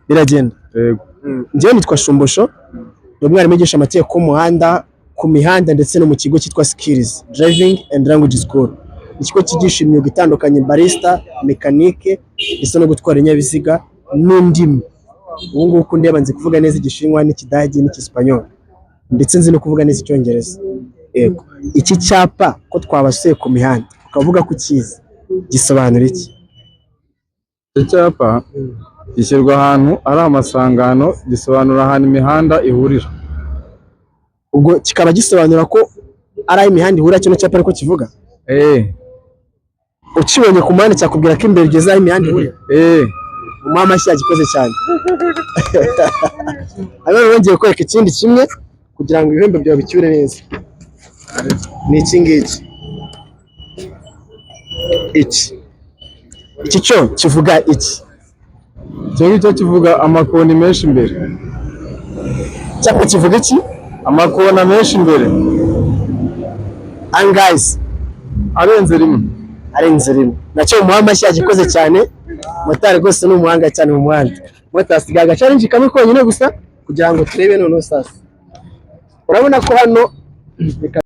Biragenda. Yego. Njyewe nitwa Shumbusho, ni umwarimu wigisha amategeko y'umuhanda ku mihanda ndetse no mu kigo cyitwa Skills Driving and Language School. Ikigo cyigisha imyuga itandukanye, barista, mekanike ndetse no gutwara ibinyabiziga n'indimi. Ubu ngubu uko ndeba, nzi kuvuga neza Igishinwa n'Ikidage n'Ikisipanyoli, ndetse nzi no kuvuga neza Icyongereza. Yego. Iki cyapa ko twabasuye ku mihanda, ukavuga ko ukizi, gisobanura iki? Icyo cyapa gishyirwa ahantu ari amasangano, gisobanura ahantu imihanda ihurira. Ubwo kikaba gisobanura ko ari aho imihanda ihurira, kino cyapa ariko kivuga? Eh. Ukibonye ku muhanda cyakubwira ko imbere ugeze aho imihanda ihurira? Eh. Umuha amashyi, yagikoze cyane. Hanyuma rero ngiye kwereka ikindi kimwe kugira ngo ibihembo byawe bicyure neza. Ni iki ngiki. Iki cyo kivuga iki? Icyo ngicyo kivuga amakoni menshi imbere. Cyapa kivuga iki? Amakona menshi imbere. Angahe? Arenze rimwe. Arenze rimwe. Nacyo umuha amashyi, yagikoze cyane. Motari rwose ni umuhanga cyane mu muhanda. Motari, asigaye agachallenge kamwe konyine gusa kugira ngo turebe noneho sasa. Urabona ko hano reka